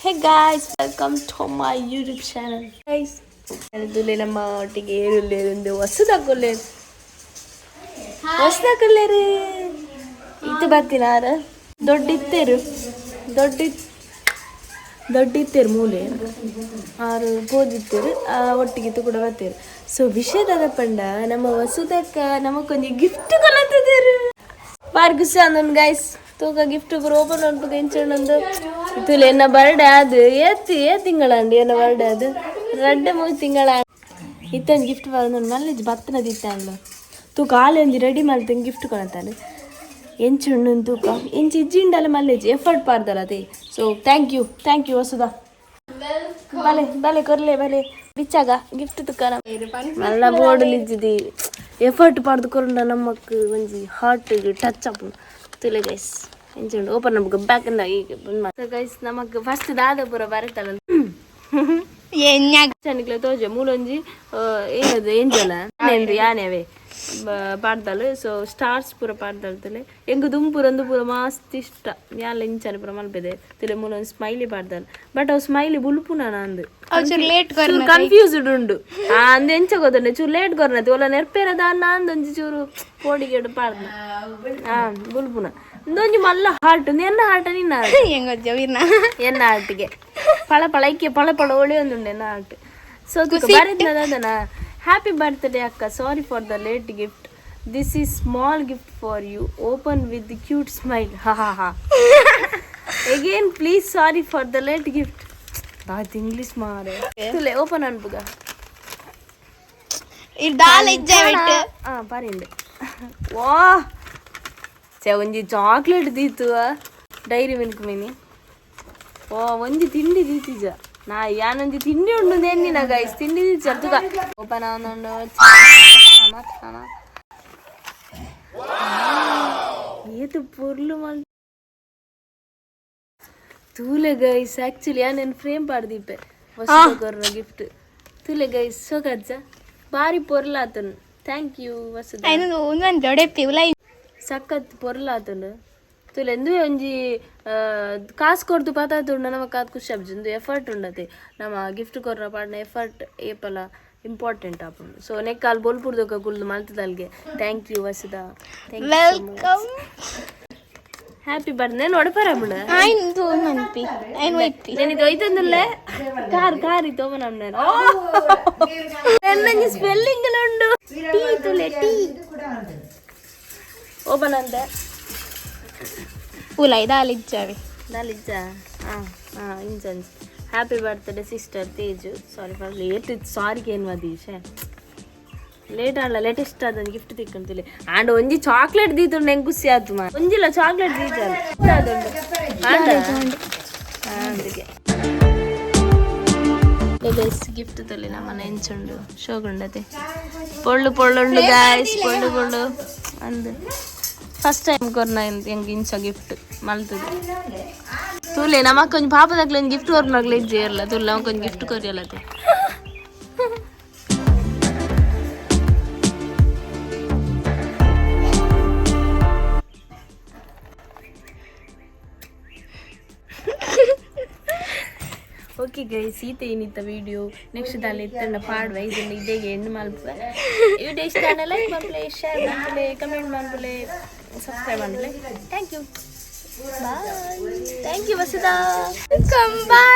Hey guys, welcome to my YouTube channel. Guys, ತುಲೆ ನಮ್ಮ ಒಟ್ಟಿಗೆ ಏರುಲ್ಲೇರು, ಹೊಸದಾಕೊಲ್ಲೇರು, ಹೊಸದಾಕೊಲ್ಲೇರು. ಇತ್ತು ಬತ್ತಿನಾರ ದೊಡ್ಡಿತ್ತೇರು, ದೊಡ್ಡ ದೊಡ್ಡಿತ್ತೇರು ಮೂಲೆ ಆರು ಪೋದಿತ್ತೇರು, ಒಟ್ಟಿಗೆ ಕೂಡ ಬತ್ತೇರು. ಸೊ ವಿಷಯದ ಪಂಡ ನಮ್ಮ ವಸುದಕ್ಕ ನಮಕೊಂಜಿ ಗಿಫ್ಟ್ ಕೊಲತ್ತದೇರು. ಬಾರಿ ಖುಷಿ ಅಂದನ್ ಗೈಸ್. ತೂಕ ಗಿಫ್ಟ್ ಪೂರ ಓಪನ್ ಮನ್ಪುಗ ಇಂಚೊಂದು. ತುಲೆ ಎನ್ನ ಬರ್ಡೆ ಅದು ಏತ್ ಏ ತಿಂಗಳಂಡಿ, ಎನ್ನ ಬರ್ಡೆ ಅದು 2-3 ತಿಂಗಳ ಇತ್ತೊಂದು ಗಿಫ್ಟ್ ಬರೋದು ಮಲ್ಲೇಜ್ ಬತ್ತನ ದಿತ್ತಾಂಡ್ಲ. ತೂಕ ಆಲೆ ಒಂಜಿ ರೆಡಿ ಮಲ್ತಂಗೆ ಗಿಫ್ಟ್ ಕೊನತಾನೆ. ಎಂಚುಂಡು ತೂಕ, ಎಂಚ ಇಜ್ಜಿಂಡಲ ಮಲ್ಲೇಜ್ ಎಫರ್ಟ್ ಪಾರ್ದಲ್ಲ ಅದೇ. So thank you, thank you Vasudha. ಬಲೆ ಬಲೆ ಕೊರ್ಲೆ ಬಲೆ ಬಿಚ್ಚಾಗ ಗಿಫ್ಟ್ ತುಕ್ಕ. ಮಲ್ಲ ಬೋರ್ಡ್ ಲಿಜ್ಜಿದಿ ಎಫರ್ಟ್ ಪಾಡ್ದು ಕೊರಂಡ ನಮ್ಮಕ್ ಒಂಜಿ ಹಾರ್ಟ್ ಟಚ್ ಅಪ್. ತುಲೆ ಗೈಸ್, ಎಂಚುಂಡು ಓಪನ್ ನಮ್ಗೆ ಬ್ಯಾಕ್ ಈಗ. ಗೈಸ್, ನಮಕ್ ಫಸ್ಟ್ ದಾದ ಪೂರ ಬರತ್ತಲ್ಲ. ಚನಿಕ್ಲೆ ತೋಜೆ ಮೂಲೊಂಜಿ ಏನದು ಎಂಜಲ ಯಾನೆ ಅವೇ ಪಾಡ್ದಳು. ಸೊ ಸ್ಟಾರ್ಸ್ ಪೂರ ಪಾಡ್ದಳು. ಎಂಗ್ ದುಂಪುರ ಒಂದು ಪೂರ ಮಸ್ತ್ ಇಷ್ಟ. ಯಾಲ ಇಂಚನೆ ಪೂರ ಮಲ್ಪೆದೆ. ತುಲೆ ಮೂಲೊಂಜಿ ಸ್ಮೈಲಿ ಪಾಡ್ದಳು, ಬಟ್ ಅವು ಸ್ಮೈಲಿ ಬುಲ್ಪುನ ಅಂದು ಲೇಟ್. ಚೂರು ಕನ್ಫ್ಯೂಸ್ಡ್ ಉಂಡು. ಆ ಅಂದ್ ಎಂಚ ಗೊತ್ತುಂಡೆ, ಚೂರು ಲೇಟ್ ಕೊರ್ನತಿ ಒಲ್ಲ ನೆರ್ಪೇರ ದಾನ್ನ ಅಂದೊಂಜಿ ಚೂರು ಪೋಡಿಗೆಡು ಪಾಡ್ದ. ಹಾ, ಬುಲ್ಪುನ ಇಂದೊಂಜಿ ಮಲ್ಲ ಹಾರ್ಟ್. ಎನ್ನ ಹಾರ್ಟ್ ನಿನ್ನ? ಹೆಂಗ ವೀರ್ನ. ಎನ್ನ ಹಾರ್ಟ್ಗೆ ಪಳ ಪಳ ಐಕೆ ಪಳ ಪಳ ಒಳಿ ಒಂದುಂಡೆ ಎನ್ನ ಹಾರ್ಟ್. ಸೊ ಬರೆದ್ನದನ, ಹ್ಯಾಪಿ ಬರ್ತ್ಡೇ ಅಕ್ಕ, sorry for the late gift, this is small gift for you, open with cute smile, ಹಾ ಹಾ ಹಾ, again please sorry for the late gift. ಬಾತ್ ಇಂಗ್ಲಿಷ್ ಮಾರೆ. ತುಲೆ ಓಪನ್ ಅನ್ಪುಗ. ದಾಲ ಇಜ್ಜೆ ಬಿಟ್ಟು. ಆ ಬಾರಿಂಡೆ. ವಾ ಚೆ, ಒಂಜಿ ಚಾಕ್ಲೇಟ್ ದೀತು, ಡೈರಿ ಮಿಲ್ಕ್ ಮಿನಿ. ಓ, ಒಂಜಿ ತಿಂಡಿ ದೀತಿಜ. ನಾ ಯಾನೊಂಜಿ ತಿಂಡಿ ಉಂಡು ಎನ್ನಿನ ಗೈಸ್. ತಿಂಡಿ ದೀಚ. ತುಕ ಓಪನ್ ಆವೊಂದುಂಡು. ಥಾನ ಏತು ಪೊರ್ಲು ಮಲ್ ತೂಲೆ ಗೈಸ್. ಆಕ್ಚುಲಿ ಯಾನೇನು ಫ್ರೇಮ್ ಪಾಡ್ದೀಪೆ ಹೊಸ ಗಿಫ್ಟ್. ತೂಲೆ ಗೈಸ್, ಸೋಕಜ್ಜ ಬಾರಿ ಪೊರ್ಲಾತನು. Thank you Vasudha. ಐನು ಒಂದೊಂದು ದೊಡ್ಡಪ್ಪಿ ಉಲ. ಸಖತ್ ಪೊರ್ಲಾತುಂಡು. ತುಲೆ ಎಂದುವೆ ಒಂಜಿ ಕಾಸು ಕೊರ್ದು ಪತಾತುಂಡು ನಮಕ್ ಆತ್ ಖುಷಿ ಆಪುಜಿ. ಉಂದು ಎಫರ್ಟ್ ಉಂಡತೆ. ನಮ್ಮ ಗಿಫ್ಟ್ ಕೊರ್ರ ಪಾಡ್ನ ಎಫರ್ಟ್ ಏಪಲ ಇಂಪಾರ್ಟೆಂಟ್ ಆಪುಂಡು. ಸೊ ನೆಕ್ಕಾಲ್ ಬೊಲ್ಪುರ್ದೊಕ ಕುಲ್ದು ಮಲ್ತದಲ್ಗೆ. Thank you Vasudha, thank you. Welcome. Happy birthday ನೋಡಪರ ಬಿಡ. ಐನು ಮನ್ಪಿ ಐನು ಒಯ್ಪಿ. నేను ఇది అవుతుందిలే. కారు కారు ఇది ఓపెన్ అన్నాను. స్పెల్లింగ్ ಉಂಡು. ಟೀ ತುಲೆ, ಟೀ ಓಪನ್ ಅಂತೆ. ಉಲ ದಾಲ ಇಜ್ಜಾವೆ. ದಾಲಿಜ್ಜ. ಹಾಂ ಹಾಂ, ಇಂಚ happy birthday sister Teju, sorry for late. ಸಾರಿಗೆ ಏನು ಮದೀಶೆ ಲೇಟ್ ಅಲ್ಲ, ಲೇಟೆಸ್ಟ್ ಅದೊಂದು ಗಿಫ್ಟ್ ತಿಕ್ಕಂತಿಲ್ಲ. ಆಂಡ್ ಒಂಜಿ ಚಾಕ್ಲೇಟ್ ದೀತುಂಡು, ಹೆಂಗ್ ಖುಷಿ ಆತು ಮಾ. ಒಂಜಿಲ್ಲ ಚಾಕ್ಲೇಟ್ ದೀತಲ್ಲ ಅದೊಂದು. ಅದಕ್ಕೆ ಗೈಸ್, ಗಿಫ್ಟ್ ತಲ್ಲಿ ನಮ್ಮನೆ ಎಂಚುಂಡು ಶೋಗುಂಡತೆ. ಪೊಳ್ಳು ಪೊಳ್ಳುಂಡು ಗಾಯ್ಸ್, ಪೊಳ್ಳು ಪೊಳ್ಳು ಅಂದು. ಫಸ್ಟ್ ಟೈಮ್ ಕೊರ್ನ ಎಂಕ್ ಇಂಚ ಗಿಫ್ಟ್ ಮಲ್ತದೆ. ತೂಲೆ, ನಮಕ್ ಒಂಜಿ ಪಾಪದಕ್ಲೆ ಒಂಜಿ ಗಿಫ್ಟ್ ಕೊರ್ನಾಗ್ಲೆ ಇಜ್ಜಿ ಇರ್ಲ. ತೂಲೆ, ನಮಕ್ ಒಂಜಿ ಗಿಫ್ಟ್ ಕೊರಿಯಲತೆ. ಓಕೆ ಗೈಸ್, ಈತ ಏನಿತ್ತ ವಿಡಿಯೋ. ನೆಕ್ಸ್ಟ್ ದಾಲ ಇತ್ತಂಡ ಪಾಡುವ. ಇದನ್ನ ಇದೇಗೆ ಎಂಡ್ ಮಲ್ಪುವೆ. ವಿಡಿಯೋ ಇಷ್ಟ ಲೈಕ್ ಮಲ್ಪಲೆ, ಶೇರ್ ಮಲ್ಪಲೆ, ಕಮೆಂಟ್ ಮಲ್ಪಲೆ, ಸಬ್ಸ್ಕ್ರೈಬ್ ಮಲ್ಪಲೆ. Thank you, bye. Thank you Vasudha. Welcome, bye.